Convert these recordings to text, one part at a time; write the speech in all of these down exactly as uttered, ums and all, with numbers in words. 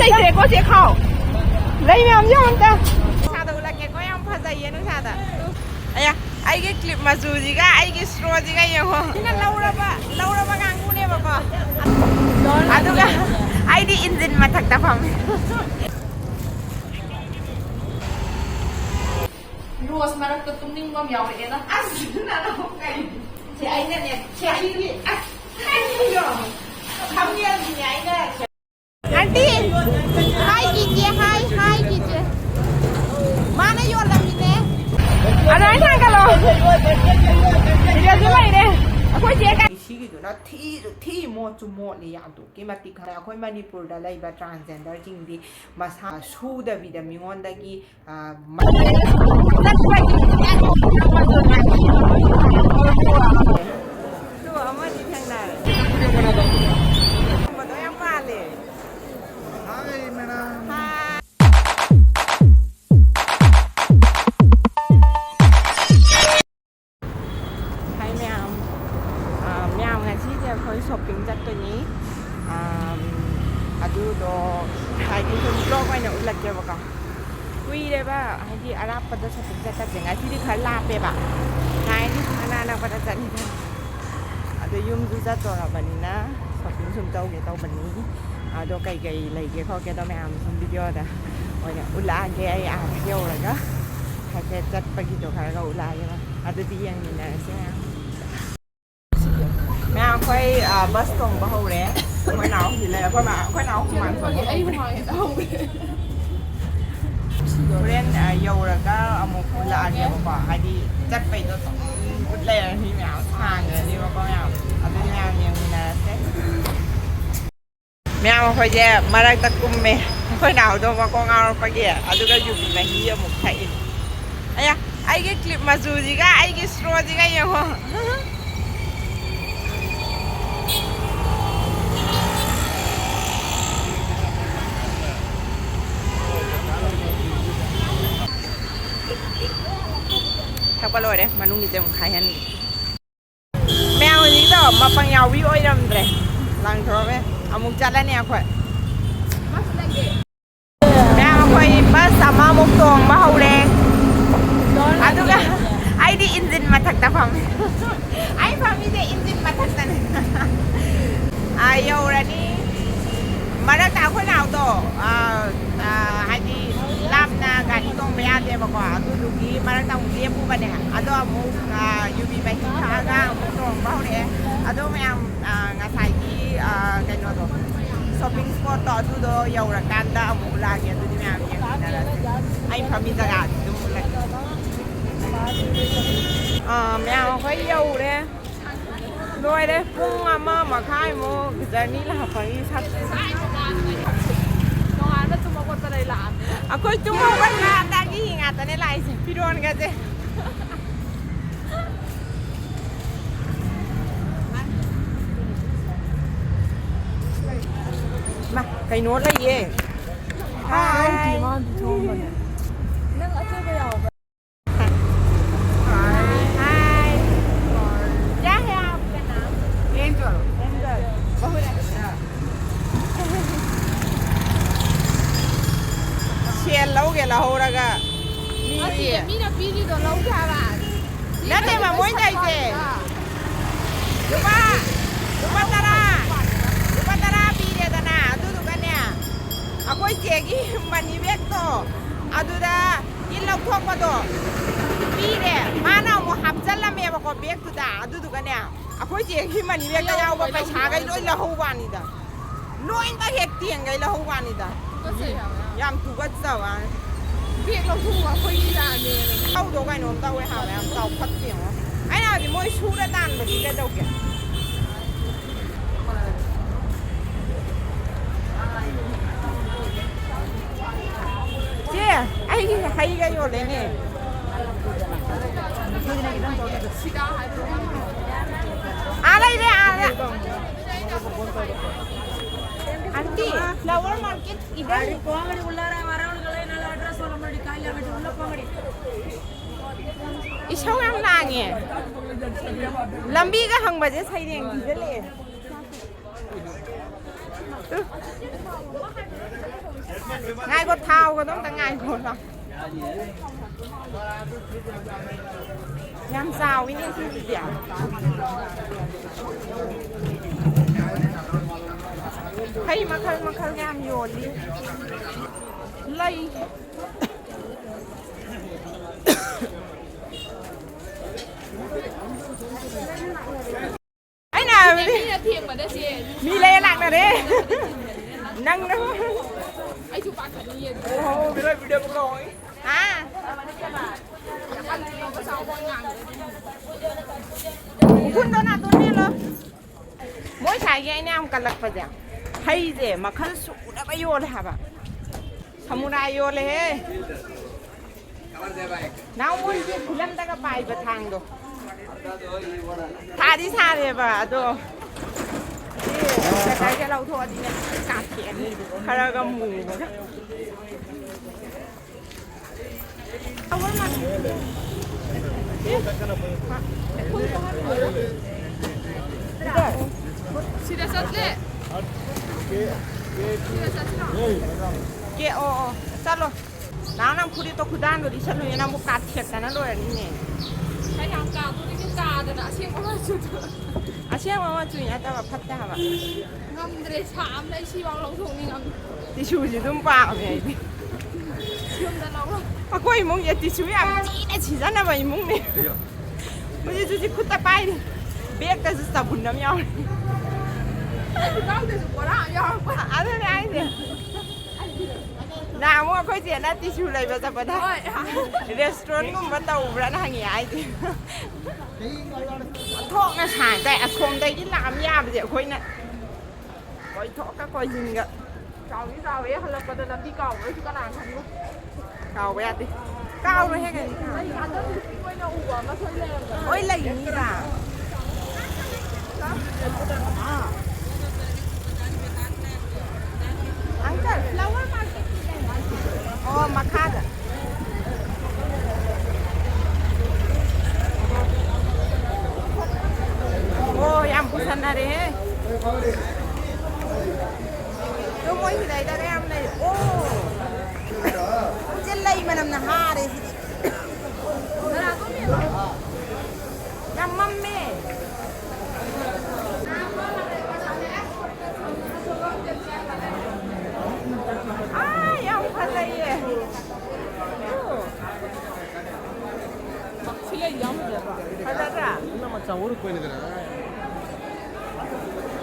ꯂꯩꯇ꯭ꯔꯦꯀꯣ ꯆꯦ ꯈꯥꯎ꯫ ꯂꯩ ꯃꯌꯥꯝ ꯌꯦꯡꯉꯣ ꯑꯝꯇ꯫ ꯅꯨꯡꯁꯥꯗ ꯎꯠꯂꯛꯀꯦꯀꯣ, ꯌꯥꯝ ꯐꯖꯩꯌꯦ ꯅꯨꯡꯁꯥꯗ꯫ ꯑꯌꯥ, ꯑꯩꯒꯤ clip ꯃꯆꯨꯁꯤꯒ ꯑꯩꯒꯤ straw ꯁꯤꯒ ꯌꯦꯡꯉꯣ꯫ ꯁꯤꯅ ꯂꯧꯔꯕ, ꯂꯧꯔꯕ ꯀꯥꯡꯕꯨꯅꯦꯕꯀꯣ꯫ ꯑꯗꯨꯒ ꯑꯩꯗꯤ engine ꯃꯊꯛꯇ ꯐꯝꯃꯦ꯫ Rose ꯃꯔꯛꯇ ꯇꯨꯝꯅꯤꯡꯕ ꯑꯃ ꯌꯥꯎꯔꯛꯑꯦꯗ꯫ ꯑꯁ, ꯅꯅꯥꯎ ꯀꯩ? ꯁꯤ ꯑꯩꯅꯅꯦ, ꯁꯤ ꯑꯩꯒꯤ, ꯑꯁ, ꯑꯩꯒꯤꯗꯣ ꯈꯪꯉꯦ ꯑꯗꯨꯅꯦ ꯑꯩꯅ꯫ Aunty, hi ꯀꯤꯖꯦ, hi, hi ꯀꯤꯖꯦ꯫ ꯃꯥꯅ ꯌꯣꯜꯂꯝꯃꯤꯅꯦ꯫ ꯑꯗꯨꯃꯥꯏꯅ ꯊꯥꯡꯒꯠꯂꯣ꯫ ꯁꯤꯗꯁꯨ ꯂꯩꯔꯦ꯫ ꯑꯩꯈꯣꯏ ꯆꯦ ꯀ- ꯁꯤꯒꯤꯗꯨꯅ ꯊꯤꯁꯨ ꯊꯤ, ꯃꯣꯠꯁꯨ ꯃꯣꯠꯂꯤ, ꯌꯥꯝ ꯑꯗꯨꯛꯀꯤ ꯃꯇꯤꯛ ꯈꯔ꯫ ꯑꯩꯈꯣꯏ ꯃꯅꯤꯄꯨꯔꯗ ꯂꯩꯕ transgenderꯁꯤꯡꯗꯤ ꯃꯁꯥ ꯁꯨꯗꯕꯤꯗ ꯃꯤꯉꯣꯟꯗꯒꯤ, ꯑ, ꯃ-, ꯑꯗꯨ ꯑꯃꯗꯤ ꯊꯦꯡꯅꯔꯦ꯫ ꯌꯥꯝ ꯃꯥꯜꯂꯦ꯫ Hi, madam. Hi꯫ Hi ꯃꯌꯥꯝ꯫ ꯑꯥ, ꯃꯌꯥꯝ, ꯉꯁꯤꯁꯦ ꯑꯩꯈꯣꯏ shopping ꯆꯠꯇꯣꯏꯅꯤ꯫ ꯑꯥ, ꯑꯗꯨꯗꯣ ꯍꯥꯏꯗꯤ ꯁꯨꯝ vlog ꯑꯣꯏꯅ ꯎꯠꯂꯛꯀꯦꯕꯀꯣ꯫ ꯀꯨꯏꯔꯦꯕ ꯍꯥꯏꯗꯤ ꯑꯔꯥꯞꯄꯗ shopping ꯆꯠꯇꯕꯁꯦ꯫ ꯉꯁꯤꯗꯤ ꯈꯔ ꯂꯥꯞꯄꯦꯕ꯫ ꯉꯥꯏꯗꯤ ꯁꯨꯝ ꯑꯅꯛ ꯑꯅꯛꯄꯗ ꯆꯠꯂꯤꯗꯅ꯫ ꯑꯗꯣ ꯌꯨꯝꯁꯨ ꯆꯠꯇꯣꯔꯕꯅꯤꯅ shopping ꯁꯨꯝ ꯇꯧꯒꯦ ꯇꯧꯕꯅꯤ꯫ ꯑꯗꯣ ꯀꯩꯀꯩ ꯂꯩꯒꯦ ꯈꯣꯠꯀꯦꯗꯣ ꯃꯌꯥꯝ ꯁꯨꯝ videoꯗ ꯑꯣꯏꯅ ꯎꯠꯂꯛꯑꯒꯦ꯫ ꯑꯩ ꯑꯥꯗ ꯌꯧꯔꯒ ꯍꯥꯏꯐꯦꯠ ꯆꯠꯄꯒꯤꯗꯣ ꯈꯔꯒ ꯎꯠꯂꯛꯑꯒꯦ꯫ ꯑꯗꯨꯗꯤ ꯌꯦꯡꯃꯤꯟꯅꯔꯁꯦ ꯃꯌꯥꯝ꯫ ꯃꯌꯥꯝ ꯑꯩꯈꯣꯏ, ꯑ, bus ꯇꯣꯡꯕ ꯍꯧꯔꯦ꯫ ꯑꯩꯈꯣꯏ ꯅꯥꯎ ꯍꯧꯖꯤꯛ ꯂꯩ꯫ ꯑꯩꯈꯣꯏ ꯃꯥ-, ꯑꯩꯈꯣꯏ ꯅꯥꯎ ꯍꯨꯃꯥꯡ ꯁꯧꯕ ꯍꯧꯔꯦ꯫ ꯍꯣꯔꯦꯟ, ꯑ, ꯌꯧꯔꯒ ꯑꯃꯨꯛ ꯎꯠꯂꯛꯑꯒꯦꯕꯀꯣ꯫ ꯍꯥꯏꯗꯤ ꯆꯠꯄꯩꯗꯣ ꯑꯗꯨꯝ ꯎꯠ ꯂꯩꯔꯅꯤ ꯃꯌꯥꯝ꯫ ꯁꯥꯡꯈ꯭ꯔꯅꯤꯕꯀꯣ ꯃꯌꯥꯝ꯫ ꯑꯗꯨ ꯃꯌꯥꯝ ꯌꯦꯡꯃꯤꯟꯅꯔꯁꯦ꯫ ꯃꯌꯥꯝ ꯑꯩꯈꯣꯏꯁꯦ ꯃꯔꯛꯇ ꯀꯨꯝꯃꯦ꯫ ꯑꯩꯈꯣꯏ ꯅꯥꯎꯗꯣ ꯃꯀꯣꯛ ꯉꯥꯎꯔꯛꯄꯒꯤ꯫ ꯑꯗꯨꯒ ꯌꯨꯕꯤ ꯃꯍꯤ ꯑꯃꯨꯛ ꯊꯛꯏ꯫ ꯑꯌꯥ, ꯑꯩꯒꯤ clip ꯃꯆꯨꯁꯤꯒ ꯑꯩꯒꯤ strawꯁꯤꯒ ꯌꯦꯡꯉꯣ꯫ ꯊꯛꯄ ꯂꯣꯏꯔꯦ, ꯃꯅꯨꯡꯒꯤꯁꯦ ꯑꯃꯨꯛ ꯈꯥꯏꯍꯟꯒꯦ꯫ ꯃꯌꯥꯝ ꯍꯧꯖꯤꯛꯀꯤꯗꯣ ꯃꯄꯪ ꯌꯥꯎꯕꯤ ꯑꯣꯏꯔꯝꯗ꯭ꯔꯦ꯫ ꯂꯪꯊꯣꯛꯑꯝꯃꯦ꯫ ꯑꯃꯨꯛ ꯆꯠꯂꯅꯤ ꯑꯩꯈꯣꯏ꯫ ꯇꯣꯡꯕ ꯍꯧꯔꯦ꯫ ꯑꯗꯨꯒ ꯑꯩꯗꯤ ꯏꯟꯖꯤꯟ ꯃꯊꯛꯇ ꯐꯝꯃꯦ꯫ ꯑꯩ ꯐꯝꯃꯤꯁꯦ ꯏꯟꯖꯤꯟ ꯃꯊꯛꯇꯅꯦ꯫ ꯑꯥ, ꯌꯧꯔꯅꯤ꯫ ꯃꯔꯛꯇ ꯑꯩꯈꯣꯏ ꯅꯥꯎꯗꯣ, ꯑꯥ, ꯑꯥ, ꯍꯥꯏꯗꯤ ꯂꯥꯞꯅ ꯒꯥꯔꯤ ꯇꯣꯡꯕ ꯌꯥꯗꯦꯕꯀꯣ, ꯑꯗꯨꯗꯨꯒꯤ ꯃꯔꯛꯇ ꯑꯃꯨꯛ ꯂꯦꯞꯄꯨꯕꯅꯦ꯫ ꯑꯗꯣ ꯑꯃꯨꯛ, ꯑꯥ, ꯌꯨꯕꯤ ꯃꯍꯤ ꯊꯛꯑꯒ ꯑꯃꯨꯛ ꯇꯣꯡꯕ ꯍꯧꯔꯛꯑꯦ꯫ ꯑꯗꯣ ꯃꯌꯥꯝ, ꯑꯥ, ꯉꯁꯥꯏꯒꯤ, ꯑꯥ, ꯀꯩꯅꯣꯗꯣ, ꯁꯣꯞꯄꯤꯡ ꯁ꯭ꯄꯣꯠꯇꯣ, ꯑꯗꯨꯗꯣ ꯌꯧꯔꯀꯥꯟꯗ ꯑꯃꯨꯛ ꯎꯠꯂꯛꯑꯒꯦ꯫ ꯑꯗꯨꯗꯤ ꯃꯌꯥꯝ ꯌꯦꯡꯃꯤꯟꯅꯔꯁꯦ꯫ ꯑꯩ ꯐꯝꯃꯤ ꯖꯒꯥꯗꯨ ꯑꯗꯨꯝ ꯎꯠꯂꯛꯀꯦ꯫ ꯑꯥ, ꯃꯌꯥꯝ ꯑꯩꯈꯣꯏ ꯌꯧꯔꯦ꯫ ꯂꯣꯏꯔꯦ꯫ ꯄꯨꯡ ꯑꯃ ꯃꯈꯥꯏꯃꯨꯛ ꯖꯔꯅꯤ ꯂꯥꯛꯄꯒꯤ ꯁꯛ-, ꯅꯣꯡꯉꯥꯟꯕ ꯇꯨꯝ ꯍꯧꯒꯠꯄꯗꯩ ꯂꯥꯛꯑꯕꯅꯦ꯫ ꯑꯩꯈꯣꯏ ꯇꯨꯝ ꯍꯧꯒꯠꯂꯛꯑꯗꯒꯤ ꯉꯥꯛꯇꯅꯦ ꯂꯥꯛꯏꯁꯦ꯫ ꯐꯤꯔꯣꯟꯒꯁꯦ꯫ ꯃꯥ, ꯀꯩꯅꯣ ꯂꯩꯌꯦ꯫ ꯍꯥꯏ꯫ ꯅꯪ ꯑꯆꯣꯏꯕ ꯌꯥꯎꯕ꯭ꯔꯥ? ꯍꯥꯏ꯫ क्या है आपका नाम? एंजल। एंजल। बहुत अच्छा। ꯁꯦꯜ ꯂꯧꯒꯦ ꯂꯧꯍꯧꯔꯒ ꯃꯤꯒꯤ ꯑꯗꯨꯗꯤ ꯃꯤꯅ ꯄꯤꯔꯤꯗꯣ ꯂꯧꯒꯦ ꯍꯥꯏꯕ꯫ ꯅꯠꯇꯦꯕ, ꯃꯣꯏ ꯇꯧꯔꯤꯁꯦ꯫ ꯂꯨꯄꯥ, ꯂꯨꯄꯥ ꯇꯔꯥ, ꯂꯨꯄꯥ ꯇꯔꯥ ꯄꯤꯔꯦꯗꯅ, ꯑꯗꯨꯗꯨꯒꯅꯦ, ꯑꯩꯈꯣꯏ ꯆꯦꯒꯤ ꯃꯅꯤ ꯕꯦꯒꯇꯣ ꯑꯗꯨꯗ ꯏꯟ ꯂꯧꯊꯣꯛꯄꯗꯣ ꯄꯤꯔꯦ꯫ ꯃꯥꯅ ꯑꯃꯨꯛ ꯍꯥꯞꯆꯜꯂꯝꯃꯦꯕꯀꯣ ꯕꯦꯒꯇꯨꯗ꯫ ꯑꯗꯨꯗꯨꯒꯅꯦ, ꯑꯩꯈꯣꯏ ꯆꯦꯒꯤ ꯃꯅꯤ ꯕꯦꯒꯇ ꯌꯥꯎꯕ ꯄꯩꯁꯥꯈꯩ ꯂꯣꯏ ꯂꯧꯍꯧꯕ ꯋꯥꯅꯤꯗ꯫ ꯂꯣꯏꯅꯃꯛ ꯍꯦꯛ ꯇꯦꯡꯒꯩ ꯂꯧꯍꯧ ꯋꯥꯅꯤꯗ꯫ ꯇꯨꯀꯠꯆꯩ ꯍꯥꯏꯕ ꯌꯥꯝ꯫ ꯌꯥꯝ ꯇꯨꯀꯠꯆꯕ ꯋꯥꯅꯤ꯫ ꯕꯦꯒ ꯂꯧꯊꯣꯛꯑꯒ ꯑꯩꯈꯣꯏꯒꯤ ꯏꯔꯥꯅꯦꯅ꯫ ꯇꯧꯗꯣ ꯀꯩꯅꯣꯝ ꯇꯧꯋꯦ ꯍꯥꯏꯕ, ꯌꯥꯝ ꯆꯥꯎꯈꯠꯇꯦ ꯌꯦꯡꯉꯣ꯫ ꯑꯩꯅ ꯍꯥꯏꯕꯗꯤ ꯃꯣꯏ ꯁꯨꯔ ꯇꯥꯟꯕꯗꯤ ꯀꯩꯗꯧꯒꯦ? ꯆꯦ, ꯑꯩꯒꯤ ꯍꯩꯒ ꯌꯣꯜꯂꯦꯅꯦ꯫ ꯑꯥ ꯂꯩꯔꯦ, ꯑꯥꯗ꯫ Aunty, flower market इधर है। போங்கடி, உள்ளார வரவங்களுக்கு நல்ல அட்ரஸ் சொல்ல மாட்டேன், காலையில விட்டு உள்ள போங்கடி. ꯏꯁꯧ ꯌꯥꯝ ꯂꯥꯡꯉꯦ꯫ ꯂꯝꯕꯤꯒ ꯍꯪꯕꯁꯦ ꯁꯩꯔꯦꯡ ꯊꯤꯖꯤꯜꯂꯛꯑꯦ꯫ ꯉꯥꯏꯈꯣ, ꯊꯥꯎꯒꯗꯣ ꯑꯝꯇ ꯉꯥꯏꯈꯣ ꯂꯥꯎ꯫ ꯌꯥꯝ ꯆꯥꯎꯋꯤꯅꯦ ꯁꯤꯒꯤꯗꯤ꯫ ꯍꯩ ꯃꯈꯜ ꯃꯈꯜ ꯌꯥꯝ ꯌꯣꯜꯂꯤ꯫ ꯂꯩ꯫ ꯑꯩꯅ ꯍꯥꯏꯕꯗꯤ ꯃꯤꯅ ꯊꯦꯡꯕꯗ ꯆꯦ꯫ ꯃꯤ ꯂꯩꯔ ꯂꯥꯛꯅꯔꯦ꯫ ꯅꯪꯅ ꯑꯩꯁꯨ ꯄꯥꯈꯠꯂꯤꯌꯦ꯫ ꯑꯣ, ꯚꯤꯗꯤꯑꯣ ꯀꯣꯜ ꯇꯧꯋꯦ꯫ ꯍꯥ? ꯎꯐꯨꯟꯗꯣ ꯅꯥꯇꯣꯟ ꯃꯦꯜꯂꯣ꯫ ꯃꯣꯏ ꯁ꯭ꯋꯥꯏꯒꯤ ꯑꯩꯅ ꯌꯥꯝ ꯀꯜꯂꯛꯄꯁꯦ, ꯍꯩꯁꯦ ꯃꯈꯜ ꯁꯨꯅꯕ ꯌꯣꯜꯂꯦ ꯍꯥꯏꯕ꯫ ꯁꯃꯨꯔꯥꯏ ꯌꯣꯜꯂꯦꯍꯦ꯫ ꯅꯥꯎ ꯃꯣꯏꯒꯤ ꯐꯤꯂꯝꯗꯒ ꯄꯥꯏꯕ ꯊꯥꯡꯗꯣ꯫ ꯁꯥꯗꯤ ꯁꯥꯔꯦꯕ, ꯑꯗꯣ ꯁꯤ ꯀꯗꯥꯏꯗ ꯂꯧꯊꯣꯛꯑꯗꯤꯅꯦ ꯀꯥꯊꯦꯛꯑꯅꯤ꯫ ꯈꯔꯒ ꯃꯨꯕꯒ꯫ ꯁꯤꯗ ꯆꯠꯂꯦ꯫ ꯁꯤꯗ ꯆꯠꯁꯤꯔꯣ? ꯀꯦ, ꯑꯣ, ꯑꯣ, ꯆꯠꯂꯣ꯫ ꯅꯪ, ꯅꯪ ꯐꯨꯔꯤꯠꯇꯣ ꯈꯨꯗꯥꯡꯗꯣ ꯂꯤꯠꯁꯜꯂꯨꯅꯦ, ꯅꯪꯕꯨ ꯀꯥꯊꯦꯛꯇꯅ ꯂꯣꯏꯔꯅꯤꯅꯦ꯫ ꯀꯌꯥꯝ ꯀꯥꯗꯣꯔꯤꯒꯦ ꯀꯥꯗꯅ ꯑꯁꯦꯡꯕ ꯃꯆꯨꯗꯣ꯫ ꯑꯁꯦꯡꯕ ꯃꯆꯨ ꯅꯠꯇꯕ ꯐꯠꯇꯦ ꯍꯥꯏꯕ꯫ ꯉꯝꯗ꯭ꯔꯦ, ꯁꯥꯕꯅ ꯑꯩ ꯁꯤꯐꯥꯎ ꯂꯧꯊꯣꯛꯅꯤꯡꯉꯝꯗ꯭ꯔꯦ꯫ ꯇꯤꯁꯨꯁꯤ ꯑꯗꯨꯝ ꯄꯥꯝꯃꯦ ꯑꯩꯗꯤ꯫ ꯌꯨꯝꯗ ꯂꯧꯔꯣ꯫ ꯑꯩꯈꯣꯏ ꯏꯃꯨꯡꯁꯦ ꯇꯤꯁꯨ ꯌꯥꯝ ꯊꯤꯅ ꯁꯤꯖꯤꯟꯅꯕ ꯏꯃꯨꯡꯅꯦ꯫ ꯍꯧꯖꯤꯛ ꯍꯧꯖꯤꯛ ꯈꯨꯠꯇ ꯄꯥꯏꯔꯤ꯫ ꯕꯦꯛꯇꯁꯨ ꯆꯕꯨꯟ ꯑꯃ ꯌꯥꯎꯔꯤ꯫ ꯑꯩꯁꯨ ꯌꯥꯎꯗ꯭ꯔꯁꯨ ꯕꯣꯔꯥ ꯑꯃ ꯌꯥꯎꯔꯛꯄ꯫ ꯑꯗꯨꯅꯦ ꯍꯥꯏꯁꯦ꯫ ꯅꯍꯥꯟꯃꯨꯛ ꯑꯩꯈꯣꯏ ꯆꯦꯅ ꯇꯤꯁꯨ ꯂꯩꯕ ꯆꯠꯄꯗ ꯍꯣꯏ꯫ ꯔꯦꯁꯇꯨꯔꯦꯟꯒꯨꯝꯕ ꯇꯧꯕ꯭ꯔꯥꯅ ꯍꯪꯉꯤ ꯍꯥꯏꯁꯦ꯫ ꯑꯣꯟꯊꯣꯛꯅ ꯁꯥꯡ ꯇꯥꯏ꯫ ꯑꯁꯣꯝꯗꯒꯤ ꯂꯥꯛꯑꯝ ꯌꯥꯕꯁꯦ ꯑꯩꯈꯣꯏꯅ ꯀꯣꯏꯊꯣꯛꯀ ꯀꯣꯏꯁꯤꯟꯒ꯫ ꯆꯥꯎꯗꯤ ꯆꯥꯎꯋꯦ, ꯍꯜꯂꯛꯄꯗ ꯂꯝꯕꯤ ꯀꯥꯎꯕ꯭ꯔꯁꯨ ꯀꯅꯥ ꯈꯪꯕ꯫ ꯀꯥꯎꯕ ꯌꯥꯗꯦ꯫ ꯀꯥꯎꯔꯣꯏꯍꯦ ꯀꯩꯅꯣ꯫ ꯂꯩ ꯉꯥꯛꯇꯪ ꯂꯣꯏꯅ ꯎꯕ ꯑꯃ ꯁꯣꯏ ꯂꯩꯔꯝꯒꯅꯤ꯫ ꯂꯣꯏ ꯂꯩꯅꯤꯕ꯫ ꯑꯪꯀꯜ, flower market ꯀꯤ ꯂꯩ꯫ ꯑꯣ, ꯃꯈꯥꯗ꯫ ꯑꯣ, ꯌꯥꯝ ꯄꯨꯁꯟꯅꯔꯦꯍꯦ꯫ ꯑꯗꯣ ꯃꯣꯏ ꯁꯤꯗꯩꯗꯒ ꯌꯥꯝ ꯂꯩ꯫ ꯑꯣ꯫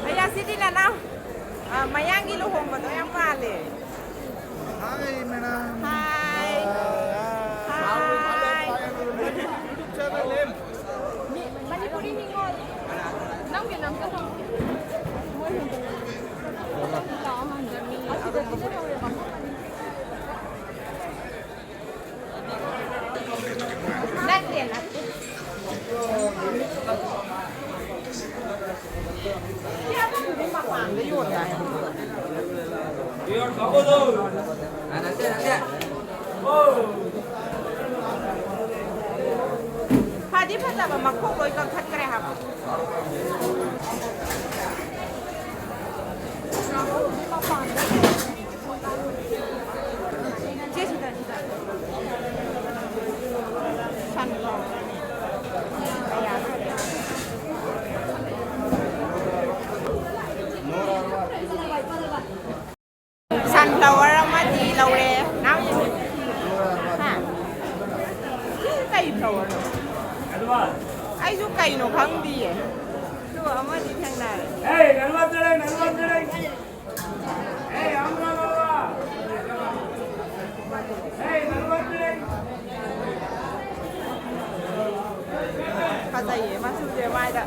ꯑꯩꯌꯥ, ꯁꯤꯗꯤ ꯅꯅꯥꯎ, ꯑ, ꯃꯌꯥꯡꯒꯤ ꯂꯨꯍꯣꯡꯕꯗꯣ ꯌꯥꯝ ꯄꯥꯜꯂꯦ꯫ Hi, madam. Hi. Hi. YouTube channel name? ꯃꯤ-, ꯃꯅꯤꯄꯨꯔꯤ ꯅꯤꯉꯣꯜ꯫ ꯅꯪꯒꯤ ꯅꯝꯁꯤꯜꯂꯣ꯫ ꯅꯠꯇꯦ, ꯅꯠꯇꯦ꯫ ꯁꯤ ꯑꯃꯗꯨꯗꯤ ꯃꯄꯥꯟꯗ ꯌꯣꯟꯗꯥꯏ? ꯐꯗꯤ ꯐꯖꯕ, ꯃꯈꯣꯡ ꯂꯣꯏ ꯀꯛꯊꯠꯈ꯭ꯔꯦ ꯍꯥꯏꯕ꯫ ꯆꯦ, ꯁꯤꯗ, ꯁꯤꯗ꯫ ꯁꯟ ꯂꯧꯔꯅꯤ꯫ ꯀꯌꯥ ꯈꯔ? Sunflower ꯑꯃꯗꯤ ꯂꯧꯔꯦ꯫ ꯅꯪ? ꯍꯥ? ꯁꯤ ꯀꯩ flowerꯅꯣ? ꯑꯩꯁꯨ ꯀꯩꯅꯣ ꯈꯪꯗꯤꯌꯦ꯫ ꯑꯗꯨꯒ ꯑꯃꯗꯤ ꯊꯦꯡꯅꯔꯦ꯫ ꯐꯖꯩꯌꯦ ꯃꯆꯨꯁꯦ ꯃꯥꯏꯗ꯫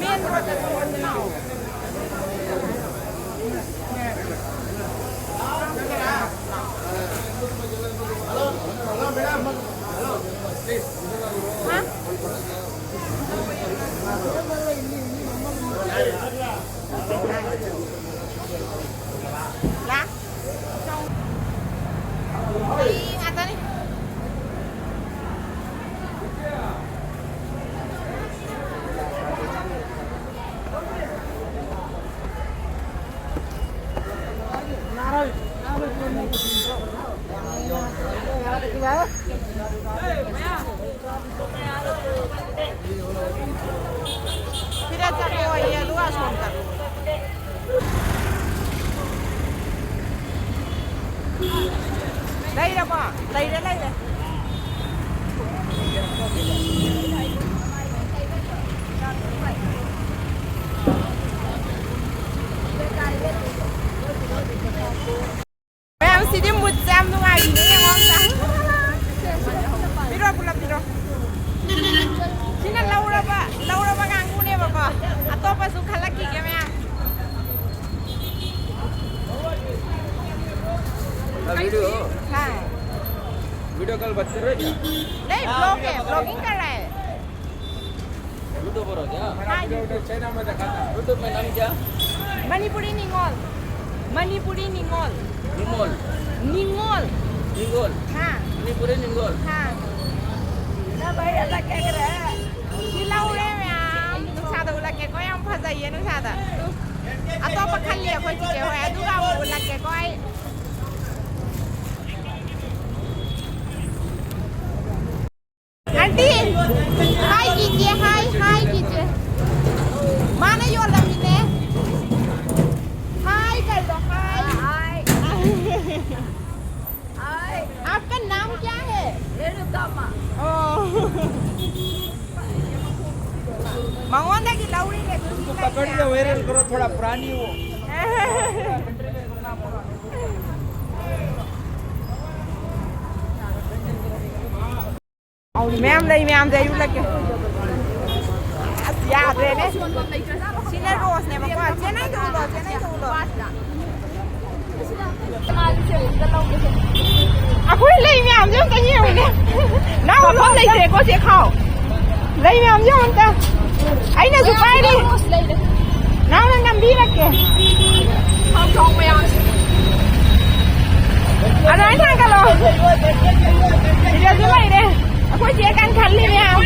Main roadꯇ ꯆꯪꯉꯛꯑꯣ꯫ ꯁꯤꯗ ꯆꯠꯂꯣꯌꯦ, ꯑꯗꯨꯒ ꯑꯁꯣꯝ ꯆꯠꯂꯣ꯫ ꯂꯩꯔꯕꯣ? ꯂꯩꯔꯦ, ꯂꯩꯔꯦ꯫ ꯃꯌꯥꯝ, ꯁꯤꯗꯤ ꯃꯨꯠꯁꯦ ꯌꯥꯝ ꯅꯨꯡꯉꯥꯏꯕꯤꯅꯦ, ꯌꯦꯡꯉꯣ ꯑꯝꯇ꯫ ꯄꯤꯔꯣ, ꯄꯨꯂꯞ ꯄꯤꯔꯣ꯫ ꯁꯤꯅ ꯂꯧꯔꯕ, ꯂꯧꯔꯕ ꯀꯥꯡꯕꯨꯅꯦꯕꯀꯣ꯫ ꯑꯇꯣꯞꯄꯁꯨ ꯈꯜꯂꯛꯈꯤꯒꯦ, ꯃꯌꯥꯝ꯫ वीडियो। हाँ। वीडियो कॉल बात कर रहे हैं क्या? नहीं, ब्लॉग है, ब्लॉगिंग कर रहा है। यूट्यूबर हो क्या? हाँ, YouTube। YouTube में नाम क्या? मणिपुरी निंगोल। मणिपुरी निंगोल। निंगोल। निंगोल। निंगोल। हाँ। मणिपुरी निंगोल। हाँ। ना भाई, ऐसा क्या कर रहा है? ꯁꯤ ꯂꯧꯔꯦ ꯃꯌꯥꯝ꯫ ꯅꯨꯡꯁꯥꯗ ꯎꯠꯂꯛꯀꯦꯀꯣ, ꯌꯥꯝ ꯐꯖꯩꯌꯦ ꯅꯨꯡꯁꯥꯗ꯫ ꯑꯇꯣꯞꯄ ꯈꯜꯂꯤ ꯑꯩꯈꯣꯏ ꯆꯤꯆꯦ ꯍꯣꯏ, ꯑꯗꯨꯒ ꯑꯃꯨꯛ ꯎꯠꯂꯛꯀꯦꯀꯣ ꯑꯩ꯫ Aunty, hi कीजिए, hi, hi कीजिए। माँ ने योला मिले। Hi कर दो, hi। Hi। Hi। आपका नाम क्या है? रेणुका माँ। Oh। ꯃꯉꯣꯟꯗꯒꯤ ꯂꯧꯔꯤꯅꯦ ꯑꯗꯨ꯫ उसको पकड़ के वायरल करो, थोड़ा पुरानी हो। ꯃꯌꯥꯝ ꯂꯩ, ꯃꯌꯥꯝꯁꯦ ꯑꯩ ꯎꯠꯂꯛꯀꯦ꯫ ꯑꯁ, ꯌꯥꯗ꯭ꯔꯦꯅꯦ꯫ ꯁꯤꯅ ꯔꯣꯁꯅꯦꯕꯀꯣ꯫ ꯆꯦ, ꯅꯪꯗꯣ ꯎꯠꯂꯣ, ꯆꯦ, ꯅꯪꯗꯣ ꯎꯠꯂꯣ꯫ ꯑꯩꯈꯣꯏ ꯂꯩ ꯃꯌꯥꯝꯁꯦ ꯑꯝꯇ ꯌꯦꯡꯉꯨꯅꯦ꯫ ꯅꯪ ꯎꯠꯂꯣ꯫ ꯃꯐꯝ ꯂꯩꯇ꯭ꯔꯦꯀꯣ, ꯆꯦ ꯈꯥꯎ꯫ ꯂꯩ ꯃꯌꯥꯝꯁꯦ ꯑꯝꯇ꯫ ꯑꯩꯅꯁꯨ ꯄꯥꯏꯔꯤ꯫ ꯅꯪꯅ ꯅꯝꯕꯤꯔꯛꯀꯦ꯫ ꯑꯗꯨꯃꯥꯏꯅ ꯊꯥꯡꯒꯠꯂꯣ꯫ ꯁꯤꯗꯁꯨ ꯂꯩꯔꯦ꯫ ꯑꯩꯈꯣꯏ ꯆꯦ ꯀꯟ ꯈꯜꯂꯤ ꯃꯌꯥꯝ꯫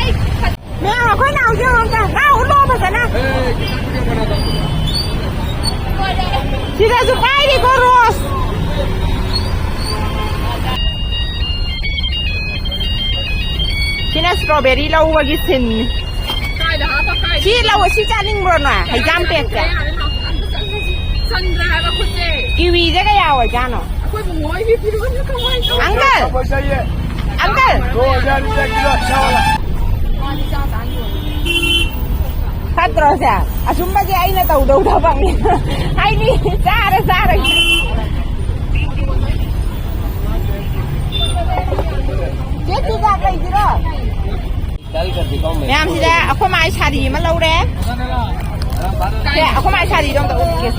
ꯃꯌꯥꯝ, ꯑꯩꯈꯣꯏ ꯅꯥꯎꯁꯦ ꯑꯝꯇ꯫ ꯅꯥꯎ ꯎꯠꯂꯣ ꯐꯖꯅ꯫ ꯁꯤꯗꯁꯨ ꯄꯥꯏꯔꯤꯀꯣ ꯔꯣꯁ꯫ ꯁꯤꯅ strawberry ꯂꯧꯕꯒꯤ ꯁꯤꯟꯅꯤ꯫ ꯀꯥꯏꯗ ꯍꯥꯞꯄ ꯀꯥꯏꯗ? ꯁꯤ ꯂꯧ, ꯁꯤ ꯆꯥꯅꯤꯡꯕ꯭ꯔꯣ ꯅꯣꯏ? ꯍꯩꯖꯥꯝ ꯄꯦꯛꯁꯦ꯫ ꯌꯥꯔꯦ, ꯍꯥꯞꯄ ꯑꯝꯇ ꯆꯠꯂꯁꯤ꯫ ꯁꯪꯗ꯭ꯔꯦ ꯍꯥꯏꯕ ꯈꯨꯠꯁꯦ꯫ ꯀꯤꯋꯤꯁꯦ ꯀꯌꯥ ꯑꯣꯏꯖꯥꯠꯅꯣ? ꯑꯩꯈꯣꯏꯕꯨ ꯃꯣꯏꯒꯤ ꯐꯤꯔꯣꯜꯁꯦ ꯀꯃꯥꯏꯅ ꯇꯧꯕ? ꯑꯪꯀꯜ! ꯑꯪꯀꯜ! ꯐꯠꯇ꯭ꯔꯣ ꯁꯦ? ꯑꯆꯨꯝꯕꯁꯦ ꯑꯩꯅ ꯇꯧꯗꯧ ꯊꯕꯛꯅꯤ꯫ ꯍꯥꯏꯗꯤ ꯆꯥꯔ ꯆꯥꯔꯒ꯫ ꯆꯦ ꯆꯨꯖꯥꯛ ꯂꯩꯁꯤꯔꯣ? ꯃꯌꯥꯝꯁꯤꯗ ꯑꯩꯈꯣꯏ ꯃꯥꯏ ꯁꯥꯔꯤ ꯑꯃ ꯂꯧꯔꯦ꯫ ꯁꯦ, ꯑꯩꯈꯣꯏ ꯃꯥꯏ ꯁꯥꯔꯤꯗꯣ ꯑꯝꯇ ꯎꯠꯀꯦ꯫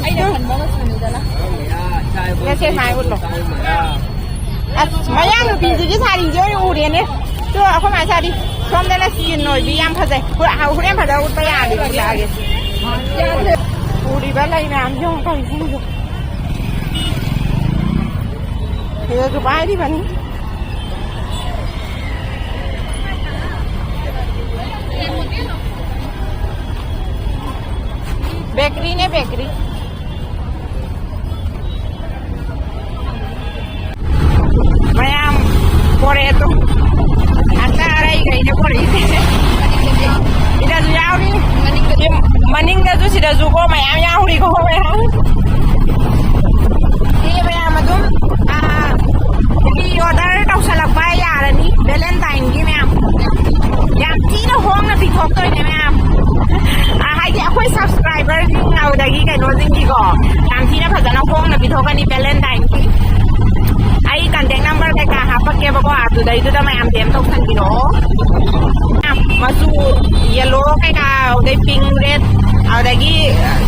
ꯑꯩꯅ ꯈꯟꯕꯒ ꯁꯥꯅꯤꯗꯅ꯫ ꯁꯦ, ꯁꯦ, ꯁꯨꯃꯥꯏꯅ ꯎꯠꯂꯣ꯫ ꯑꯁ, ꯃꯌꯥꯡ ꯅꯨꯄꯤꯁꯤꯒꯤ ꯁꯥꯔꯤꯁꯦ ꯑꯣꯏꯅ ꯎꯔꯦꯅꯦ꯫ ꯇꯨ, ꯑꯩꯈꯣꯏ ꯃꯥꯏ ꯁꯥꯔꯤ꯫ ꯁꯣꯝꯗꯅ ꯆꯤꯟ ꯑꯣꯏꯕꯤ ꯌꯥꯝ ꯐꯖꯩ꯫ ꯍꯣꯔꯦꯟ ꯐꯖꯅ ꯎꯠꯄ ꯌꯥꯔꯗꯤ ꯎꯠꯂꯛꯑꯒꯦ꯫ ꯎꯔꯤꯕ ꯂꯩ ꯃꯌꯥꯝꯁꯦ ꯌꯦꯡꯉꯨ ꯇꯧꯔꯤꯁꯤꯡꯁꯦ꯫ ꯁꯤꯗꯁꯨ ꯄꯥꯏꯔꯤꯕꯅꯤ꯫ ꯕꯦꯀꯔꯤꯅꯦ, ꯕꯦꯀꯔꯤ꯫ ꯃꯌꯥꯝ ꯄꯣꯔꯛꯑꯦ ꯇꯨ꯫ ꯑꯇꯩ ꯑꯔꯩꯈꯩꯅ ꯄꯣꯔꯛꯏꯁꯦ꯫ ꯁꯤꯗꯁꯨ ꯌꯥꯎꯔꯤ꯫ ꯃꯅꯤꯡꯗꯁꯨ, ꯁꯤꯗꯁꯨ ꯀꯣ ꯃꯌꯥꯝ ꯌꯥꯎꯔꯤꯀꯣ ꯃꯌꯥꯝ꯫ ꯁꯤ ꯃꯌꯥꯝ ꯑꯗꯨꯝ, ꯑꯥ, pre-order ꯇꯧꯁꯜꯂꯛꯄ ꯌꯥꯔꯅꯤ Valentineꯒꯤ ꯃꯌꯥꯝ꯫ ꯌꯥꯝ ꯊꯤꯅ ꯍꯣꯡꯅ ꯄꯤꯊꯣꯛꯇꯣꯏꯅꯦ ꯃꯌꯥꯝ꯫ ꯑꯥ, ꯍꯥꯏꯗꯤ ꯑꯩꯈꯣꯏ subscriberꯁꯤꯡ ꯑꯗꯨꯗꯒꯤ ꯀꯩꯅꯣꯁꯤꯡꯒꯤꯀꯣ ꯌꯥꯝ ꯊꯤꯅ ꯐꯖꯅ ꯍꯣꯡꯅ ꯄꯤꯊꯣꯛꯀꯅꯤ Valentineꯒꯤ꯫ ꯑꯩ contact number ꯀꯩꯀꯥ ꯍꯥꯞꯄꯛꯀꯦꯕꯀꯣ, ꯑꯗꯨꯗꯩꯗꯨꯗ ꯃꯌꯥꯝ D M ꯇꯧꯁꯟꯕꯤꯔꯛꯑꯣ꯫ ꯃꯆꯨ yellow ꯀꯩꯀꯥ, ꯑꯗꯩ pink, red, ꯑꯗꯒꯤ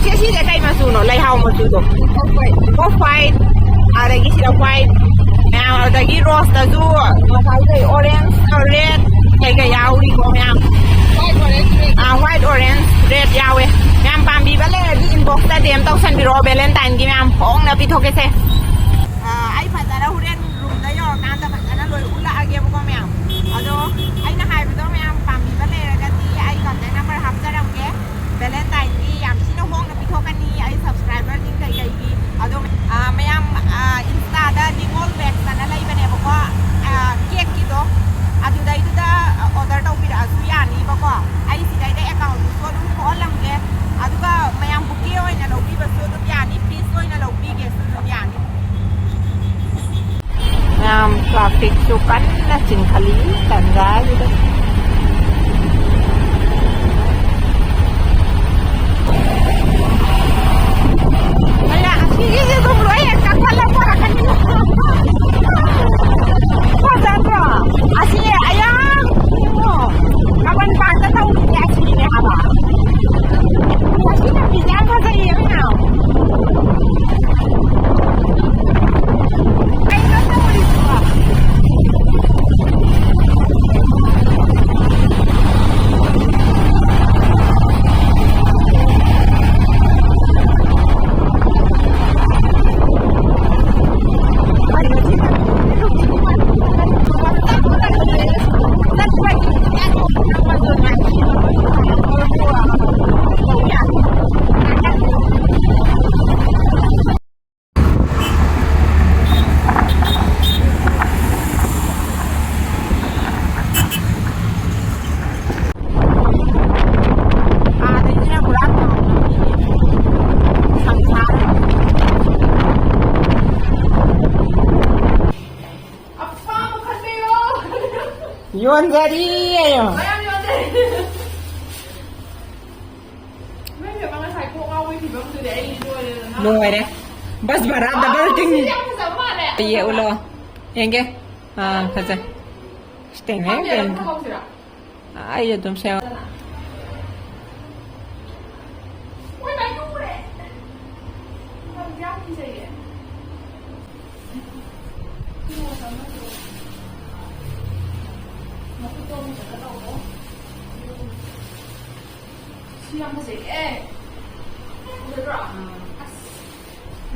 ꯁꯤ, ꯁꯤꯁꯦ ꯀꯩ ꯃꯆꯨꯅꯣ? ꯂꯩꯍꯥꯎ ꯃꯆꯨꯗꯣ꯫ Off white꯫ ꯑꯗꯒꯤ ꯁꯤꯗ white ꯃꯌꯥꯝ, ꯑꯗꯒꯤ roseꯇꯁꯨ ꯉꯁꯥꯏ ꯀꯩ orange, red ꯀꯩꯀꯩ ꯌꯥꯎꯔꯤꯀꯣ ꯃꯌꯥꯝ꯫ White, orange, red꯫ ꯑꯥ, white, orange, red ꯌꯥꯎꯋꯦ꯫ ꯃꯌꯥꯝ ꯄꯥꯝꯕꯤꯕ ꯂꯩꯔꯗꯤ inboxꯇ D M ꯇꯧꯁꯟꯕꯤꯔꯛꯑꯣ, Valentineꯒꯤ ꯃꯌꯥꯝ ꯍꯣꯡꯅ ꯄꯤꯊꯣꯛꯀꯦꯁꯦ꯫ ꯑꯥ, ꯑꯩ ꯐꯖꯅ ꯍꯣꯔꯦꯟ roomꯗ ꯌꯧꯔꯀꯥꯟꯗ ꯐꯖꯅ ꯂꯣꯏ ꯎꯠꯂꯛꯑꯒꯦꯕꯀꯣ ꯃꯌꯥꯝ꯫ ꯑꯗꯣ ꯑꯩꯅ ꯍꯥꯏꯕꯗꯣ ꯃꯌꯥꯝ ꯄꯥꯝꯕꯤꯕ ꯂꯩꯔꯒꯗꯤ ꯑꯩ contact number ꯍꯥꯞꯆꯔꯝꯒꯦ꯫ Valentineꯒꯤ ꯌꯥꯝ ꯊꯤꯅ ꯍꯣꯡꯅ ꯄꯤꯊꯣꯛꯀꯅꯤ ꯑꯩ subscriberꯁꯤꯡ ꯀꯩꯀꯩꯒꯤ꯫ ꯑꯗꯣ, ꯑꯥ, ꯃꯌꯥꯝ, ꯑꯥ, Instaꯗ ꯅꯤꯉꯣꯜ Wax ꯑꯅ ꯂꯩꯕꯅꯦꯕꯀꯣ꯫ ꯑꯥ, cakeꯀꯤꯗꯣ꯫ ꯑꯗꯨꯗꯩꯗꯨꯗ order ꯇꯧꯕꯤꯔꯛꯑꯁꯨ ꯌꯥꯅꯤꯕꯀꯣ꯫ ꯑꯩ ꯁꯤꯗꯩꯗ accountꯗꯨꯁꯨ ꯑꯗꯨꯝ ꯊꯣꯛꯍꯜꯂꯝꯒꯦ꯫ ꯑꯗꯨꯒ ꯃꯌꯥꯝ bouquet ꯑꯣꯏꯅ ꯂꯧꯕꯤꯕꯁꯨ ꯑꯗꯨꯝ ꯌꯥꯅꯤ꯫ Piece ꯆꯤꯡꯈꯠꯂꯤ ꯇꯟꯖꯥꯁꯤꯗ꯫ ꯑꯌꯥ, ꯑꯁꯤꯒꯤꯁꯦ ꯑꯗꯨꯝ ꯂꯣꯏ ꯍꯦꯛ ꯀꯛꯊꯠꯂ ꯄꯨꯔꯛꯀꯅꯤ꯫ ꯐꯖꯗ꯭ꯔꯣ? ꯑꯁꯤ ꯑꯌꯥ, ꯀꯃꯟ ꯄꯥꯔꯛꯇ ꯇꯧꯔꯤꯁꯦ ꯑꯁꯤꯅꯦ ꯍꯥꯏꯕ꯫ ꯑꯁꯤ ꯂꯝꯕꯤꯁꯦ ꯌꯥꯝ ꯐꯖꯩꯌꯦ ꯃꯌꯥꯝ꯫ ꯀꯩꯅꯣ ꯇꯧꯔꯤꯁꯤꯕꯣ? ꯑꯥꯗꯩꯁꯤꯅ ꯄꯨꯔꯥ ꯇꯥꯎꯟ ꯂꯝꯕꯤꯅꯦ꯫ ꯁꯪꯁꯥꯔ꯫ ꯑꯄꯥꯝꯕ ꯈꯟꯕꯤꯌꯨ꯫ ꯌꯣꯟꯖꯔꯤ ꯍꯥꯏꯌꯣ꯫ ꯃꯌꯥꯝ ꯌꯣꯟꯖꯔꯤ꯫ ꯅꯪꯒꯤ ꯑꯃ ꯉꯁꯥꯏ ꯀꯣꯛ ꯉꯥꯎꯕꯒꯤ ꯐꯤꯕꯝꯗꯨꯗꯤ ꯑꯩ ꯂꯣꯏꯔꯦꯗꯅ꯫ ꯂꯣꯏꯔꯦ꯫ ꯕꯁ ꯚꯔꯥ ꯗꯕꯜ ꯇꯤꯡ꯫ ꯁꯤꯗꯤ ꯌꯥꯝ ꯐꯖꯕ ꯃꯥꯜꯂꯦ꯫ ꯌꯦꯛꯎꯂꯣ꯫ ꯌꯦꯡꯒꯦ꯫ ꯑꯥ, ꯐꯖꯩ꯫ ꯁꯤ ꯇꯦꯡꯅꯦ, ꯈꯪꯗꯦ, ꯑꯗꯨꯝ ꯇꯦꯡꯅꯦ꯫ ꯊꯝꯍꯧꯁꯤꯔꯥ? ꯑꯩ ꯑꯗꯨꯝ ꯁꯦꯝ-꯫ ꯃꯣꯏ ꯃꯥꯏ ꯇꯧꯔꯦ꯫ ꯃꯇꯝꯁꯦ ꯌꯥꯝ ꯀꯤꯖꯩꯌꯦ꯫ ꯃꯈꯨꯠꯇꯣ ꯑꯃꯨꯛ ꯀꯩꯅꯣ ꯇꯧꯔꯣ꯫ ꯁꯤ ꯌꯥꯝ ꯐꯖꯩꯌꯦ꯫ ꯐꯖꯗ꯭ꯔꯣ? ꯑꯁ,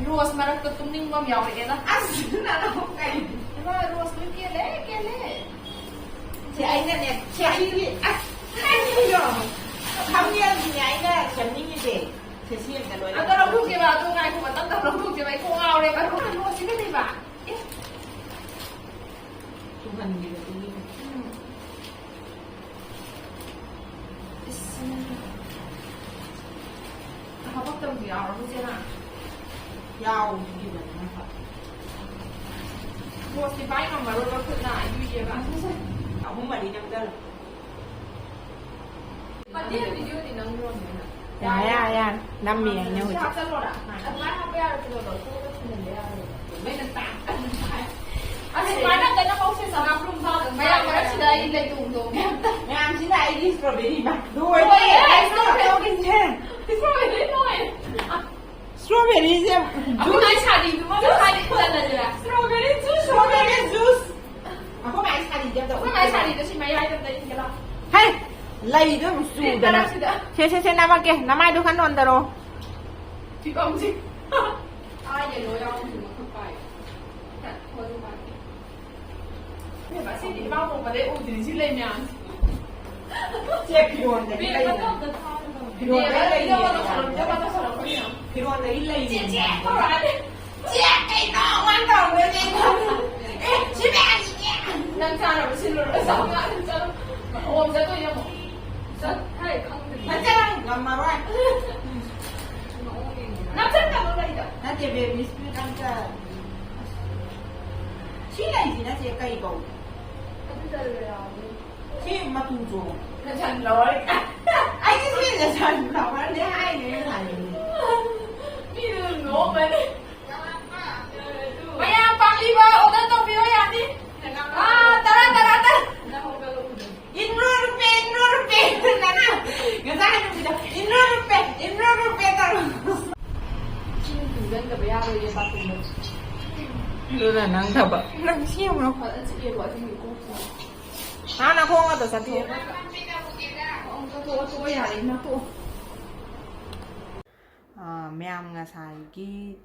ꯔꯣꯁ ꯃꯔꯛꯇ ꯇꯨꯝꯅꯤꯡꯕ ꯑꯃ ꯌꯥꯎꯔꯛꯑꯦꯗ꯫ ꯑꯁ, ꯅꯅꯥꯎ ꯀꯩ-꯫ ꯏꯃꯥ, ꯔꯣꯁ ꯂꯣꯏ ꯀꯦꯜꯂꯦ, ꯀꯦꯜꯂꯦ꯫ ꯁꯤ ꯑꯩꯅꯅꯦ, ꯁꯤ ꯑꯩꯒꯤ, ꯑꯁ, ꯑꯩꯒꯤꯗꯣ꯫ ꯊꯝꯅꯦꯜꯒꯤꯅꯦ ꯑꯩꯅ ꯁꯦꯝꯅꯤꯡꯉꯤꯁꯦ꯫ ꯁꯦ, ꯁꯤ ꯑꯝꯇ ꯂꯣꯏꯔꯦ꯫ ꯑꯗꯣ ꯂꯧꯊꯣꯛꯀꯦꯕ, ꯑꯗꯣ ꯉꯥꯏꯈꯣ, ꯃꯇꯝꯗ ꯂꯧꯊꯣꯛꯀꯦꯕ, ꯑꯩ ꯀꯣꯛ ꯉꯥꯎꯔꯦꯕ꯫ ꯔꯣꯁꯁꯤꯒ ꯂꯩꯕ꯫ ꯑꯦ꯫ ꯇꯨꯍꯟꯈꯤꯕꯗꯨꯒꯤ꯫ ꯎꯝ꯫ ꯏꯁ, ꯍꯥꯄꯛꯇꯕꯁꯨ ꯌꯥꯎꯔꯕꯣ, ꯆꯦ ꯅꯪ? ꯌꯥꯎꯈꯤꯕꯅꯦ ꯍꯥꯏꯕ꯫ ꯄꯣꯠꯁꯤ ꯄꯥꯏ ꯉꯝꯃꯔꯣꯏꯕ ꯈꯨꯠꯅ, ꯑꯗꯨꯒꯤꯅꯦꯕ꯫ ꯑꯍꯨꯝ ꯃꯔꯤ ꯅꯝꯖꯜꯂꯣ꯫ ꯐꯠꯇꯦ, ꯚꯤꯗꯤꯑꯣꯗꯤ ꯅꯝꯗ꯭ꯔꯣꯅꯦ ꯅꯪ꯫ ꯌꯥꯔꯦ, ꯌꯥꯔꯦ, ꯌꯥꯔꯦ꯫ ꯅꯝꯃꯤ ꯑꯩꯅ ꯍꯧꯖꯤꯛ꯫ ꯍꯥꯞꯆꯜꯂꯣꯔꯥ? ꯑꯗꯨꯃꯥꯏꯅ ꯍꯥꯞꯄ ꯌꯥꯔꯣꯏ, ꯀꯩꯅꯣ ꯂꯧꯊꯣꯛꯑꯒ ꯊꯝꯖꯤꯟꯕ ꯌꯥꯔꯣꯏ꯫ ꯂꯣꯏꯅ ꯇꯥꯡ-, ꯑꯗꯨꯃꯥꯏꯅ ꯀꯩꯅꯣ ꯍꯧꯁꯦ, ꯆꯅꯝ ꯐꯨꯔꯨꯝ ꯊꯥꯗꯕ ꯃꯌꯥꯝ ꯃꯔꯛꯁꯤꯗ ꯑꯩ ꯂꯩꯇꯣꯡ ꯇꯣꯡꯉꯦ꯫ ꯃꯌꯥꯝꯁꯤꯅ ꯑꯩꯒꯤ strawberry ꯃ-, ꯂꯣꯏꯔꯦ, ꯂꯣꯏꯔꯦ, ꯑꯩ strawberry꯫ Strawberry ꯂꯣꯏꯔꯦ꯫ Strawberryꯁꯦ ꯑꯩꯈꯣꯏ ꯃꯥꯏ ꯁꯥꯔꯤꯗꯨꯃ ꯃꯁꯥꯗꯤ ꯈꯨꯖꯟꯅꯁꯤꯔꯥ? Strawberry juice, strawberry juice꯫ ꯑꯩꯈꯣꯏ ꯃꯥꯏ ꯁꯥꯔꯤꯁꯦ ꯑꯝꯇ ꯑꯩꯈꯣꯏ ꯃꯥꯏ ꯁꯥꯔꯤꯗꯣ ꯁꯤ ꯃꯌꯥꯏꯗ ꯑꯝꯇ ꯏꯟꯒꯦ ꯂꯥꯎ꯫ ꯍꯩ! ꯂꯩꯗꯣ ꯑꯃꯨꯛ ꯆꯨꯗꯅ꯫ ꯁꯤ ꯃꯔꯛꯁꯤꯗ꯫ ꯁꯦ, ꯁꯦ, ꯁꯦ, ꯅꯝꯃꯛꯀꯦ꯫ ꯅꯃꯥꯏꯗꯣ ꯈꯔ ꯅꯣꯟꯗꯔꯣ꯫ ꯐꯤꯕꯝꯁꯤ꯫ ꯑꯥ, yellow ꯌꯥꯎꯕꯁꯤ ꯃꯈꯛ ꯄꯥꯏꯌꯨ꯫ ꯈꯔ ꯊꯣꯛꯑꯁꯨ ꯄꯥꯏꯒꯦ꯫ ꯏꯕꯦꯝꯃ, ꯁꯤꯗꯤ ꯏꯃꯥ ꯄꯣꯛꯄꯗꯩ ꯎꯗ꯭ꯔꯤ ꯁꯤ ꯂꯩ ꯃꯌꯥꯝꯁꯤ꯫ ꯆꯦ, ꯐꯤꯔꯣꯟꯗꯒꯤ ꯂꯩ꯫ ꯐꯤꯔꯣꯟꯗꯒꯤ ꯂꯩ꯫ ꯐꯤꯔꯣꯟꯗꯒꯤ ꯂꯩ꯫ ꯆꯦ, ꯆꯦ, ꯀꯧꯔꯛꯑꯅꯤ꯫ ꯆꯦ, ꯀꯩꯅꯣ? ꯃꯥꯅ ꯇꯧꯔꯝꯗꯣꯏꯁꯦ ꯑꯩ ꯈꯪꯉꯦ꯫ ꯑꯦ, ꯁꯤ ꯃꯌꯥꯝꯁꯤꯗꯤ꯫ ꯅꯪ ꯆꯥꯅꯕ ꯁꯤꯜꯂꯨꯔꯣ꯫ ꯆꯥꯝꯃꯉꯥ ꯑꯗꯨꯝ ꯆꯠꯂꯣ꯫ ꯑꯣꯝ ꯆꯠꯇꯣꯏꯅꯦ ꯑꯃꯨꯛ꯫ ꯆꯠ-, ꯍꯩ, ꯈꯪꯗ꯭ꯔꯤ꯫ ꯅꯪ ꯆꯠꯂꯣ, ꯉꯝꯃꯔꯣꯏ꯫ ꯅꯪ ꯆꯠꯀꯅꯨ ꯂꯩꯗ꯫ ꯅꯠꯇꯦ, baby spirit ꯑꯝꯇ꯫ ꯁꯤ ꯂꯩꯁꯤ ꯅꯠꯇꯦ, ꯀꯩ ꯀꯧꯏ? ꯑꯗꯨ ꯆꯠꯂꯨꯔꯣ ꯌꯥꯎꯔꯅꯤ꯫ ꯁꯤ ꯃꯇꯨ ꯆꯣꯡ-, ꯅꯁꯟ ꯂꯧꯔꯦ꯫ ꯑꯩꯗꯤ ꯁꯤ ꯅꯁꯟ ꯂꯧꯔꯅꯤ ꯍꯥꯏꯅꯦ ꯉꯁꯥꯏꯗꯒꯤ꯫ ꯃꯤꯗꯨ ꯑꯗꯨꯝ ꯅꯣꯛꯑꯝꯃꯅꯤ꯫ ꯃꯌꯥꯝ ꯄꯥꯝꯕꯤꯕ order ꯇꯧꯕꯤꯌꯣ ꯌꯥꯅꯤ꯫ ꯑꯥ, ꯇꯔꯥ, ꯇꯔꯥ, ꯇꯔꯥ꯫ ꯏꯟꯔꯣ ꯔꯨꯄꯦ, ꯏꯟꯔꯣ ꯔꯨꯄꯦ꯫ ꯅꯅꯥ, ꯉꯁꯥꯏ ꯅꯨꯄꯤꯗꯣ, ꯏꯟꯔꯣ ꯔꯨꯄꯦ, ꯏꯟꯔꯣ ꯔꯨꯄꯦ ꯇꯧꯔꯣ꯫ ꯏꯁꯤꯡ ꯇꯨꯡꯁꯤꯟꯗꯕ ꯌꯥꯔꯣꯏꯌꯦ ꯕꯥꯊꯔꯨꯝꯗ꯫ ꯑꯗꯨꯅ ꯅꯪ ꯊꯕꯛ꯫ ꯅꯪ ꯁꯤ ꯌꯦꯡꯉꯨ꯫ ꯐꯖꯅ ꯆꯤꯛꯑꯦꯕ ꯑꯁꯤꯒꯤ ꯀꯣꯛꯁꯤꯅ꯫ ꯍꯥꯟꯅ ꯈꯣꯡ ꯑꯗꯣ ꯆꯠꯊꯣꯛ꯫ ꯑꯃꯨꯛ ꯆꯠꯊꯣꯛꯑꯣ, ꯆꯠꯊꯣꯛꯑꯣ, ꯌꯥꯔꯦ, ꯅꯥꯇꯣꯛꯑꯣ꯫ ꯑ, ꯃꯌꯥꯝ ꯉꯁꯥꯏꯒꯤ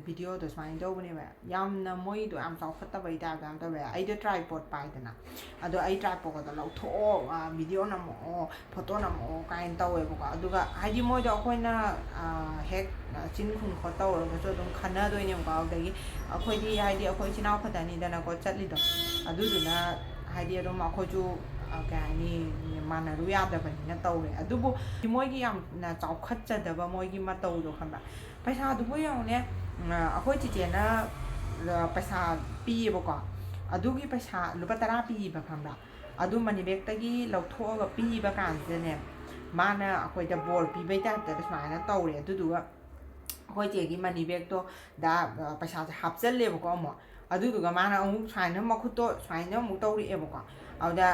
videoꯗꯣ ꯁꯨꯃꯥꯏꯅ ꯇꯧꯕꯅꯦꯕ꯫ ꯌꯥꯝꯅ ꯃꯣꯏꯗꯣ ꯌꯥꯝ ꯆꯥꯎꯈꯠꯇꯕꯩ typeꯇ ꯌꯥꯝ ꯇꯧꯋꯦ꯫ ꯑꯩꯗꯣ tripod ꯄꯥꯏꯗꯅ꯫ ꯑꯗꯣ ꯑꯩ tripodꯀꯗꯣ ꯂꯧꯊꯣꯛꯑꯣ, ꯑ, video ꯅꯝꯃꯛꯑꯣ, photo ꯅꯝꯃꯛꯑꯣ ꯀꯥꯏꯅ ꯇꯧꯋꯦꯕꯀꯣ꯫ ꯑꯗꯨꯒ ꯍꯥꯏꯗꯤ ꯃꯣꯏꯗꯣ ꯑꯩꯈꯣꯏꯅ, ꯑ, ꯍꯦꯛ, ꯑ, ꯆꯤꯟ ꯈꯨꯝ ꯈꯣꯠ ꯇꯧꯔꯒꯁꯨ ꯑꯗꯨꯝ ꯈꯟꯅꯗꯣꯏꯅꯦꯕꯀꯣ꯫ ꯑꯗꯨꯗꯒꯤ ꯑꯩꯈꯣꯏꯗꯤ ꯍꯥꯏꯗꯤ ꯑꯩꯈꯣꯏ ꯏꯆꯤꯟ ꯏꯅꯥꯎ ꯈꯛꯇꯅꯤꯗꯅꯀꯣ ꯆꯠꯂꯤꯗꯣ꯫ ꯑꯗꯨꯗꯨꯅ ꯍꯥꯏꯗꯤ ꯑꯗꯨꯝ ꯑꯩꯈꯣꯏꯁꯨ, ꯑ, ꯀꯩ ꯍꯥꯏꯅꯤ, ꯃꯥꯟꯅꯔꯨ ꯌꯥꯗꯕꯅꯤꯅ ꯇꯧꯋꯦ꯫ ꯑꯗꯨꯕꯨ ꯃꯣꯏꯒꯤ ꯌꯥꯝꯅ ꯆꯥꯎꯈꯠꯆꯗꯕ ꯃꯣꯏꯒꯤ ꯃꯇꯧꯗꯣ ꯈꯪꯕ꯭ꯔꯥ? ꯄꯩꯁꯥꯗꯨꯕꯨ ꯌꯦꯡꯉꯨꯅꯦ, ꯑ, ꯑꯩꯈꯣꯏ ꯆꯤꯆꯦꯅ ꯄꯩꯁꯥ ꯄꯤꯌꯦꯕꯀꯣ꯫ ꯑꯗꯨꯒꯤ ꯄꯩꯁꯥ ꯂꯨꯄꯥ ꯇꯔꯥ ꯄꯤꯌꯦꯕ, ꯈꯪꯕ꯭ꯔꯥ? ꯑꯗꯨ ꯃꯅꯤ ꯕꯦꯛꯇꯒꯤ ꯂꯧꯊꯣꯛꯑꯒ ꯄꯤꯕ ꯀꯥꯟꯁꯤꯗꯅꯦ, ꯃꯥꯅ ꯑꯩꯈꯣꯏꯗ ꯕꯣꯔ ꯄꯤꯕꯩ ꯇꯥꯏꯞꯇ ꯁꯨꯃꯥꯏꯅ ꯇꯧꯔꯦ꯫ ꯑꯗꯨꯗꯨꯒ ꯑꯩꯈꯣꯏ ꯆꯦꯒꯤ ꯃꯅꯤ ꯕꯦꯛꯇꯣ ꯗ ꯄꯩꯁꯥꯁꯦ ꯍꯥꯞꯆꯜꯂꯦꯕꯀꯣ ꯑꯃꯨꯛ꯫ ꯑꯗꯨꯗꯨꯒ ꯃꯥꯅ ꯑꯃꯨꯛ ꯁꯨꯃꯥꯏꯅ ꯃꯈꯨꯠꯇꯣ ꯁꯨꯃꯥꯏꯅ ꯑꯃꯨꯛ ꯇꯧꯔꯛꯑꯦꯕꯀꯣ꯫ ꯑꯗꯨꯗ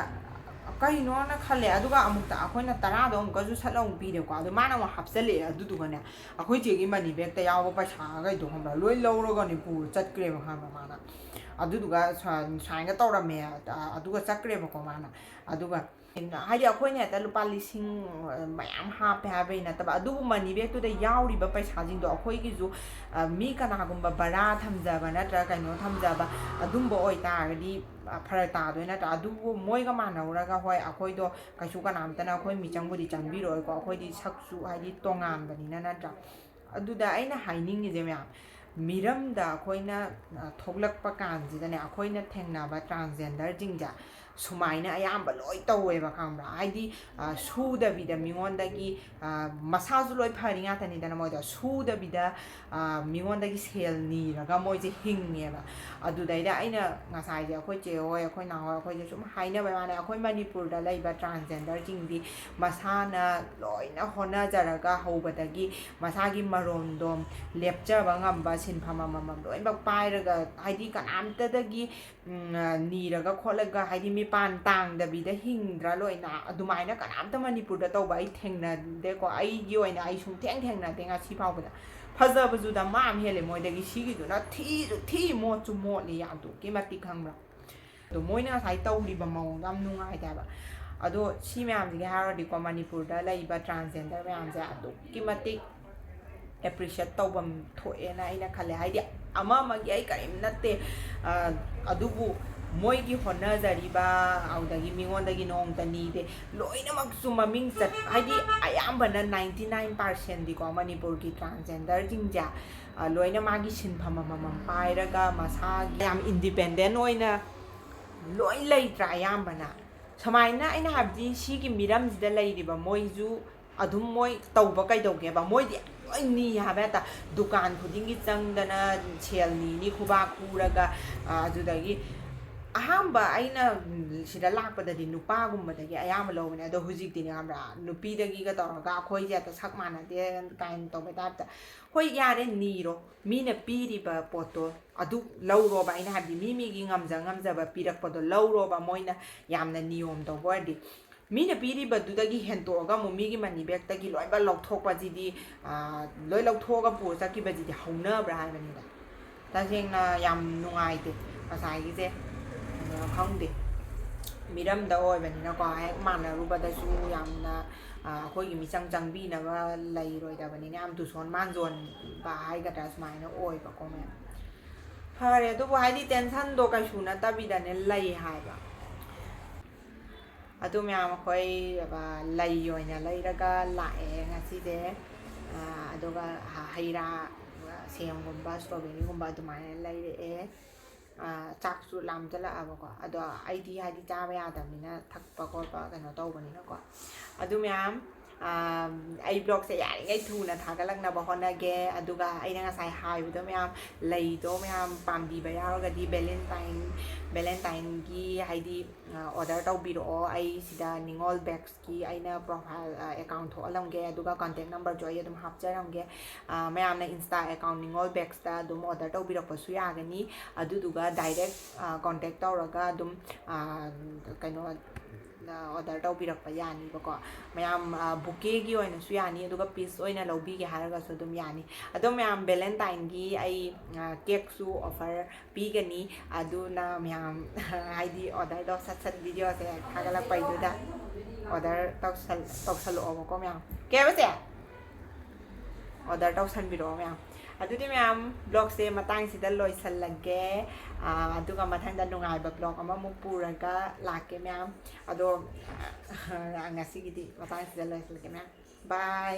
ꯀꯩꯅꯣꯅ ꯈꯜꯂꯦ꯫ ꯑꯗꯨꯒ ꯑꯃꯨꯛꯇ ꯑꯩꯈꯣꯏꯅ ꯇꯔꯥꯗꯣ ꯑꯃꯨꯛꯀꯁꯨ ꯁꯠ ꯑꯃꯨꯛ ꯄꯤꯔꯦꯀꯣ꯫ ꯑꯗꯣ ꯃꯥꯅ ꯑꯃꯨꯛ ꯍꯥꯞꯆꯜꯂꯛꯑꯦ꯫ ꯑꯗꯨꯗꯨꯒꯅꯦ, ꯑꯩꯈꯣꯏ ꯆꯦꯒꯤ ꯃꯅꯤ ꯕꯦꯛꯇ ꯌꯥꯎꯕ ꯄꯩꯁꯥꯈꯩꯗꯣ, ꯈꯪꯕ꯭ꯔꯥ, ꯂꯣꯏ ꯂꯧꯔꯒꯅꯦ ꯄꯨꯔ ꯆꯠꯈ꯭ꯔꯦꯕ, ꯈꯪꯕ꯭ꯔꯥ, ꯃꯥꯅ꯫ ꯑꯗꯨꯗꯨꯒ ꯁꯨꯃꯥꯏꯅ ꯇꯧꯔꯝꯃꯦ꯫ ꯑꯗꯨꯒ ꯆꯠꯈ꯭ꯔꯦꯕꯀꯣ ꯃꯥꯅ꯫ ꯑꯗꯨꯒ ꯍꯥꯏꯗꯤ ꯑꯩꯈꯣꯏꯅ ꯍꯦꯛꯇ ꯂꯨꯄꯥ ꯂꯤꯁꯤꯡ ꯃꯌꯥꯝ ꯍꯥꯞꯄꯦ ꯍꯥꯏꯕꯩ ꯅꯠꯇꯕ, ꯑꯗꯨꯕꯨ ꯃꯅꯤ ꯕꯦꯛꯇꯨꯗ ꯌꯥꯎꯔꯤꯕ ꯄꯩꯁꯥꯁꯤꯡꯗꯣ ꯑꯩꯈꯣꯏꯒꯤꯁꯨ, ꯑ, ꯃꯤ ꯀꯅꯥꯒꯨꯝꯕ ꯚꯔꯥ ꯊꯝꯖꯕ ꯅꯠꯇ꯭ꯔꯒ ꯀꯩꯅꯣ ꯊꯝꯖꯕ ꯑꯗꯨꯝꯕ ꯑꯣꯏꯇꯥꯔꯒꯗꯤ, ꯑ, ꯐꯔꯛ ꯇꯥꯗꯣꯏ ꯅꯠꯇ꯭ꯔꯥ? ꯑꯗꯨꯕꯨ ꯃꯣꯏꯒ ꯃꯥꯟꯅꯧꯔꯒ, ꯍꯣꯏ, ꯑꯩꯈꯣꯏꯗꯣ ꯀꯩꯁꯨ ꯀꯅꯥꯝꯇꯅ ꯑꯩꯈꯣꯏ ꯃꯤꯆꯪꯕꯨꯗꯤ ꯆꯪꯕꯤꯔꯣꯏꯀꯣ, ꯑꯩꯈꯣꯏꯗꯤ ꯁꯛꯁꯨ ꯍꯥꯏꯗꯤ ꯇꯣꯉꯥꯟꯕꯅꯤꯅ, ꯅꯠꯇ꯭ꯔꯥ? ꯑꯗꯨꯗ ꯑꯩꯅ ꯍꯥꯏꯅꯤꯡꯉꯤꯁꯦ, ꯃꯌꯥꯝ, ꯃꯤꯔꯝꯗ ꯑꯩꯈꯣꯏꯅ, ꯑ, ꯊꯣꯛꯂꯛꯄ ꯀꯥꯟꯁꯤꯗꯅꯦ, ꯑꯩꯈꯣꯏꯅ ꯊꯦꯡꯅꯕ ꯇ꯭ꯔꯥꯟꯁꯖꯦꯟꯗꯔꯁꯤꯡꯁꯦ ꯁꯨꯃꯥꯏꯅ ꯑꯌꯥꯝꯕ ꯂꯣꯏ ꯇꯧꯋꯦꯕ, ꯈꯪꯕ꯭ꯔꯥ? ꯍꯥꯏꯗꯤ, ꯑ, ꯁꯨꯗꯕꯤꯗ ꯃꯤꯉꯣꯟꯗꯒꯤ, ꯑ, ꯃꯁꯥꯁꯨ ꯂꯣꯏ ꯐꯔꯤ ꯉꯥꯛꯇꯅꯤꯗꯅ, ꯃꯣꯏꯗꯣ ꯁꯨꯗꯕꯤꯗ, ꯑ, ꯃꯤꯉꯣꯟꯗꯒꯤ ꯁꯦꯜ ꯅꯤꯔꯒ ꯃꯣꯏꯁꯦ ꯍꯤꯡꯉꯦꯕ꯫ ꯑꯗꯨꯗꯩꯗ ꯑꯩꯅ ꯉꯁꯥꯏꯁꯦ ꯑꯩꯈꯣꯏ ꯆꯦ ꯍꯣꯏ, ꯑꯩꯈꯣꯏ ꯅꯥꯎ ꯍꯣꯏ, ꯑꯩꯈꯣꯏꯁꯦ ꯁꯨꯝ ꯍꯥꯏꯅꯕꯩ ꯋꯥꯅꯦ, ꯑꯩꯈꯣꯏ ꯃꯅꯤꯄꯨꯔꯗ ꯂꯩꯕ ꯇ꯭ꯔꯥꯟꯁꯖꯦꯟꯗꯔꯁꯤꯡꯗꯤ ꯃꯁꯥꯅ ꯂꯣꯏꯅ ꯍꯣꯠꯅꯖꯔꯒ, ꯍꯧꯕꯗꯒꯤ ꯃꯁꯥꯒꯤ ꯃꯔꯣꯝꯗꯣꯝ ꯂꯦꯞꯆꯕ ꯉꯝꯕ, ꯁꯤꯟꯐꯝ ꯑꯃꯃꯝ ꯂꯣꯏꯅꯃꯛ ꯄꯥꯏꯔꯒ, ꯍꯥꯏꯗꯤ ꯀꯅꯥꯝꯇꯗꯒꯤ, ꯎꯝ, ꯅꯤꯔꯒ ꯈꯣꯠꯂꯒ, ꯍꯥꯏꯗꯤ ꯃꯤꯄꯥꯟ ꯇꯥꯡꯗꯕꯤꯗ ꯍꯤꯡꯗ꯭ꯔꯥ ꯂꯣꯏꯅ? ꯑꯗꯨꯃꯥꯏꯅ ꯀꯅꯥꯝꯇ ꯃꯅꯤꯄꯨꯔꯗ ꯇꯧꯕ ꯑꯩ ꯊꯦꯡꯅꯗꯦꯀꯣ꯫ ꯑꯩꯒꯤ ꯑꯣꯏꯅ ꯑꯩ ꯁꯨꯡꯊꯦꯡ ꯊꯦꯡꯅꯗꯦ ꯉꯁꯤ ꯐꯥꯎꯕꯗ꯫ ꯐꯖꯕꯁꯨ ꯗꯃꯥ ꯑꯃ ꯍꯦꯜꯂꯦ ꯃꯣꯏꯗꯒꯤ꯫ ꯁꯤꯒꯤꯗꯨꯅ ꯊꯤꯁꯨ ꯊꯤ, ꯃꯣꯠꯁꯨ ꯃꯣꯠꯂꯤ, ꯑꯗꯨꯛꯀꯤ ꯃꯇꯤꯛ, ꯈꯪꯕ꯭ꯔꯥ? ꯑꯗꯣ ꯃꯣꯏꯅ ꯉꯁꯥꯏ ꯇꯧꯔꯤꯕ ꯃꯑꯣꯡꯗꯣ ꯌꯥꯝ ꯅꯨꯡꯉꯥꯏꯇꯦ ꯍꯥꯏꯕ꯫ ꯑꯗꯣ ꯁꯤ ꯃꯌꯥꯝꯁꯤꯒꯤ ꯍꯥꯏꯔꯨꯔꯗꯤꯀꯣ, ꯃꯅꯤꯄꯨꯔꯗ ꯂꯩꯕ ꯇ꯭ꯔꯥꯟꯁꯖꯦꯟꯗꯔ ꯃꯌꯥꯝꯁꯦ ꯑꯗꯨꯛꯀꯤ ꯃꯇꯤꯛ ꯑꯦꯄ꯭ꯔꯤꯁꯤꯌꯦꯠ ꯇꯧꯐꯝ ꯊꯣꯛꯑꯦꯅ ꯑꯩꯅ ꯈꯜꯂꯦ꯫ ꯍꯥꯏꯗꯤ ꯑꯃ ꯑꯃꯒꯤ ꯑꯩ ꯀꯔꯤꯝ ꯅꯠꯇꯦ, ꯑ, ꯑꯗꯨꯕꯨ ꯃꯣꯏꯒꯤ ꯍꯣꯠꯅꯖꯔꯤꯕ, ꯑꯗꯨꯗꯒꯤ ꯃꯤꯉꯣꯟꯗꯒꯤ ꯅꯣꯡꯇ ꯅꯤꯗꯦ, ꯂꯣꯏꯅꯃꯛꯁꯨ ꯃꯃꯤꯡ ꯆꯠ, ꯍꯥꯏꯗꯤ ꯑꯌꯥꯝꯕꯅ ninety nine percentꯗꯤꯀꯣ, ꯃꯅꯤꯄꯨꯔꯒꯤ ꯇ꯭ꯔꯥꯟꯁꯖꯦꯟꯗꯔꯁꯤꯡꯁꯦ, ꯑ, ꯂꯣꯏꯅ ꯃꯥꯒꯤ ꯁꯤꯟꯐꯝ ꯑꯃꯃꯝ ꯄꯥꯏꯔꯒ ꯃꯁꯥꯒꯤ ꯌꯥꯝ ꯏꯟꯗꯤꯄꯦꯟꯗꯦꯟ ꯑꯣꯏꯅ ꯂꯣꯏ ꯂꯩꯇ꯭ꯔꯥ ꯑꯌꯥꯝꯕꯅ? ꯁꯨꯃꯥꯏꯅ ꯑꯩꯅ ꯍꯥꯏꯕꯗꯤ ꯁꯤꯒꯤ ꯃꯤꯔꯝꯁꯤꯗ ꯂꯩꯔꯤꯕ ꯃꯣꯏꯁꯨ ꯑꯗꯨꯝ ꯃꯣꯏ ꯇꯧꯕ ꯀꯩꯗꯧꯒꯦꯕ? ꯃꯣꯏꯗꯤ ꯂꯣꯏ ꯅꯤ ꯍꯥꯏꯕ ꯍꯦꯛꯇ꯫ ꯗꯨꯀꯥꯟ ꯈꯨꯗꯤꯡꯒꯤ ꯆꯪꯗꯅ ꯁꯦꯜ ꯅꯤꯅꯤ ꯈꯨꯕꯥꯛ ꯈꯨꯔꯒ, ꯑ, ꯑꯗꯨꯗꯒꯤ ꯑꯍꯥꯟꯕ ꯑꯩꯅ ꯁꯤꯗ ꯂꯥꯛꯄꯗꯗꯤ ꯅꯨꯄꯥꯒꯨꯝꯕꯗꯒꯤ ꯑꯌꯥꯝꯕ ꯂꯧꯕꯅꯦ, ꯑꯗꯣ ꯍꯧꯖꯤꯛꯇꯤꯅꯦ, ꯈꯪꯕ꯭ꯔꯥ, ꯅꯨꯄꯤꯗꯒꯤꯒ ꯇꯧꯔꯒ ꯑꯩꯈꯣꯏꯁꯦ ꯍꯦꯛꯇ ꯁꯛ ꯃꯥꯟꯅꯗꯦ ꯀꯥꯏꯅ ꯇꯧꯕꯩ ꯇꯥꯏꯞꯇ꯫ ꯍꯣꯏ, ꯌꯥꯔꯦ, ꯅꯤꯔꯣ, ꯃꯤꯅ ꯄꯤꯔꯤꯕ ꯄꯣꯠꯇꯣ ꯑꯗꯨ ꯂꯧꯔꯣꯕ꯫ ꯑꯩꯅ ꯍꯥꯏꯕꯗꯤ ꯃꯤ ꯃꯤꯒꯤ ꯉꯝꯖ ꯉꯝꯖꯕ ꯄꯤꯔꯛꯄꯗꯣ ꯂꯧꯔꯣꯕ, ꯃꯣꯏꯅ ꯌꯥꯝꯅ ꯅꯤꯌꯣꯝ ꯇꯧꯕ ꯑꯣꯏꯔꯗꯤ꯫ ꯃꯤꯅ ꯄꯤꯔꯤꯕꯗꯨꯗꯒꯤ ꯍꯦꯟꯇꯣꯛꯑꯒ ꯑꯃꯨꯛ ꯃꯤꯒꯤ ꯃꯅꯤ ꯕꯦꯛꯇꯒꯤ ꯂꯣꯏꯅꯃꯛ ꯂꯧꯊꯣꯛꯄꯁꯤꯗꯤ, ꯑꯥ, ꯂꯣꯏ ꯂꯧꯊꯣꯛꯑꯒ ꯄꯨꯔ ꯆꯠꯈꯤꯕꯁꯤꯗꯤ ꯍꯧꯅꯕ꯭ꯔꯥ ꯍꯥꯏꯕꯅꯤꯗ꯫ ꯇꯁꯦꯡꯅ ꯌꯥꯝ ꯅꯨꯡꯉꯥꯏꯇꯦ ꯉꯁꯥꯏꯒꯤꯁꯦ꯫ ꯑꯗꯣ ꯈꯪꯗꯦ, ꯃꯤꯔꯝꯗ ꯑꯣꯏꯕꯅꯤꯅꯀꯣ, ꯍꯦꯛ ꯃꯥꯟꯅꯔꯨꯕꯗꯁꯨ ꯌꯥꯝꯅ, ꯑꯥ, ꯑꯩꯈꯣꯏꯒꯤ ꯃꯤꯆꯪ ꯆꯪꯕꯤꯅꯕ ꯂꯩꯔꯣꯏꯗꯕꯅꯤꯅ ꯌꯥꯝ ꯇꯨꯁꯣꯟ ꯃꯥꯟꯖꯣꯟꯕ ꯍꯥꯏꯒꯗ꯭ꯔꯥ, ꯁꯨꯃꯥꯏꯅ ꯑꯣꯏꯕꯀꯣ ꯃꯌꯥꯝ꯫ ꯐꯔꯦ, ꯑꯗꯨꯕꯨ ꯍꯥꯏꯗꯤ ꯇꯦꯟꯁꯟꯗꯣ ꯀꯩꯁꯨ ꯅꯠꯇꯕꯤꯗꯅꯦ ꯂꯩ ꯍꯥꯏꯕ꯫ ꯑꯗꯨ ꯃꯌꯥꯝ ꯑꯩꯈꯣꯏ, ꯑ, ꯂꯩ ꯑꯣꯏꯅ ꯂꯩꯔꯒ ꯂꯥꯛꯑꯦ ꯉꯁꯤꯁꯦ꯫ ꯑ, ꯑꯗꯨꯒ ꯍ-, ꯍꯩ ꯔꯥ, ꯑ, ꯁꯦꯝꯒꯨꯝꯕ, ꯁ꯭ꯇ꯭ꯔꯣꯕꯦꯔꯤꯒꯨꯝꯕ ꯑꯗꯨꯃꯥꯏꯅ ꯂꯩꯔꯛꯑꯦ꯫ ꯑ, ꯆꯥꯛꯁꯨ ꯂꯥꯝꯖꯜꯂꯛꯑꯕꯀꯣ꯫ ꯑꯗꯣ ꯑꯩꯗꯤ ꯍꯥꯏꯗꯤ ꯆꯥꯕ ꯌꯥꯗꯕꯅꯤꯅ, ꯊꯛꯄ ꯈꯣꯠꯄ ꯀꯩꯅꯣ ꯇꯧꯕꯅꯤꯅꯀꯣ꯫ ꯑꯗꯨ ꯃꯌꯥꯝ, ꯑ, ꯑꯩ ꯕ꯭ꯂꯣꯒꯁꯦ ꯌꯥꯔꯤꯉꯩ ꯊꯨꯅ ꯊꯥꯒꯠꯂꯛꯅꯕ ꯍꯣꯠꯅꯒꯦ꯫ ꯑꯗꯨꯒ ꯑꯩꯅ ꯉꯁꯥꯏ ꯍꯥꯏꯕꯗꯣ ꯃꯌꯥꯝ, ꯂꯩꯗꯣ ꯃꯌꯥꯝ ꯄꯥꯝꯕꯤꯕ ꯌꯥꯎꯔꯒꯗꯤ ꯚꯦꯂꯦꯟꯇꯥꯏꯟ, ꯚꯦꯂꯦꯟꯇꯥꯏꯟꯒꯤ ꯍꯥꯏꯗꯤ, ꯑ, ꯑꯣꯔꯗꯔ ꯇꯧꯕꯤꯔꯛꯑꯣ꯫ ꯑꯩ ꯁꯤꯗ ꯅꯤꯉꯣꯜ ꯕꯦꯛꯁꯀꯤ ꯑꯩꯅ ꯄ꯭ꯔꯣꯐꯥꯏꯜ, ꯑ, ꯑꯦꯀꯥꯎꯟ ꯊꯣꯛꯍꯜꯂꯝꯒꯦ, ꯑꯗꯨꯒ ꯀꯣꯟꯇꯦꯛ ꯅꯝꯕꯔꯁꯨ ꯑꯩ ꯑꯗꯨꯝ ꯍꯥꯞꯆꯔꯝꯒꯦ꯫ ꯑ, ꯃꯌꯥꯝꯅ ꯏꯟꯁꯇꯥ ꯑꯦꯀꯥꯎꯟ ꯅꯤꯉꯣꯜ ꯕꯦꯛꯁꯇ ꯑꯗꯨꯝ ꯑꯣꯔꯗꯔ ꯇꯧꯕꯤꯔꯛꯄꯁꯨ ꯌꯥꯒꯅꯤ꯫ ꯑꯗꯨꯗꯨꯒ ꯗꯥꯏꯔꯦꯛ, ꯑ, ꯀꯣꯟꯇꯦꯛ ꯇꯧꯔꯒ ꯑꯗꯨꯝ, ꯑ, ꯀꯩꯅꯣ, ꯑ, ꯑꯣꯔꯗꯔ ꯇꯧꯕꯤꯔꯛꯄ ꯌꯥꯅꯤꯕꯀꯣ꯫ ꯃꯌꯥꯝ, ꯑ, ꯕꯨꯀꯦꯒꯤ ꯑꯣꯏꯅꯁꯨ ꯌꯥꯅꯤ, ꯑꯗꯨꯒ ꯄꯤꯁ ꯑꯣꯏꯅ ꯂꯧꯕꯤꯒꯦ ꯍꯥꯏꯔꯒꯁꯨ ꯑꯗꯨꯝ ꯌꯥꯅꯤ꯫ ꯑꯗꯣ ꯃꯌꯥꯝ, ꯚꯦꯂꯦꯟꯇꯥꯏꯟꯒꯤ ꯑꯩ, ꯑ, ꯀꯦꯛꯁꯨ ꯑꯣꯐꯔ ꯄꯤꯒꯅꯤ꯫ ꯑꯗꯨꯅ ꯃꯌꯥꯝ ꯍꯥꯏꯗꯤ ꯑꯣꯔꯗꯔꯗꯣ ꯁꯠ ꯁꯠ ꯚꯤꯗꯤꯑꯣꯁꯦ ꯊꯥꯒꯠꯂꯛꯄꯩꯗꯨꯗ ꯑꯣꯔꯗꯔ ꯇꯧꯁꯜ-, ꯇꯧꯁꯜꯂꯛꯑꯣꯕꯀꯣ ꯃꯌꯥꯝ꯫ ꯀꯩ ꯍꯥꯏꯕ ꯆꯦ? ꯑꯣꯔꯗꯔ ꯇꯧꯁꯟꯕꯤꯔꯛꯑꯣ ꯃꯌꯥꯝ꯫ ꯑꯗꯨꯗꯤ ꯃꯌꯥꯝ, ꯕ꯭ꯂꯣꯒꯁꯦ ꯃꯇꯥꯡꯁꯤꯗ ꯂꯣꯏꯁꯜꯂꯒꯦ꯫ ꯑꯥ, ꯑꯗꯨꯒ ꯃꯊꯪꯗ ꯅꯨꯡꯉꯥꯏꯕ ꯕ꯭ꯂꯣꯒ ꯑꯃꯃꯨꯛ ꯄꯨꯔꯒ ꯂꯥꯛꯀꯦ ꯃꯌꯥꯝ꯫ ꯑꯗꯣ, ꯉꯁꯤꯒꯤꯗꯤ ꯃꯇꯥꯡꯁꯤꯗ ꯂꯣꯏꯁꯜꯂꯒꯦ ꯃꯌꯥꯝ꯫ ꯕꯥꯏ꯫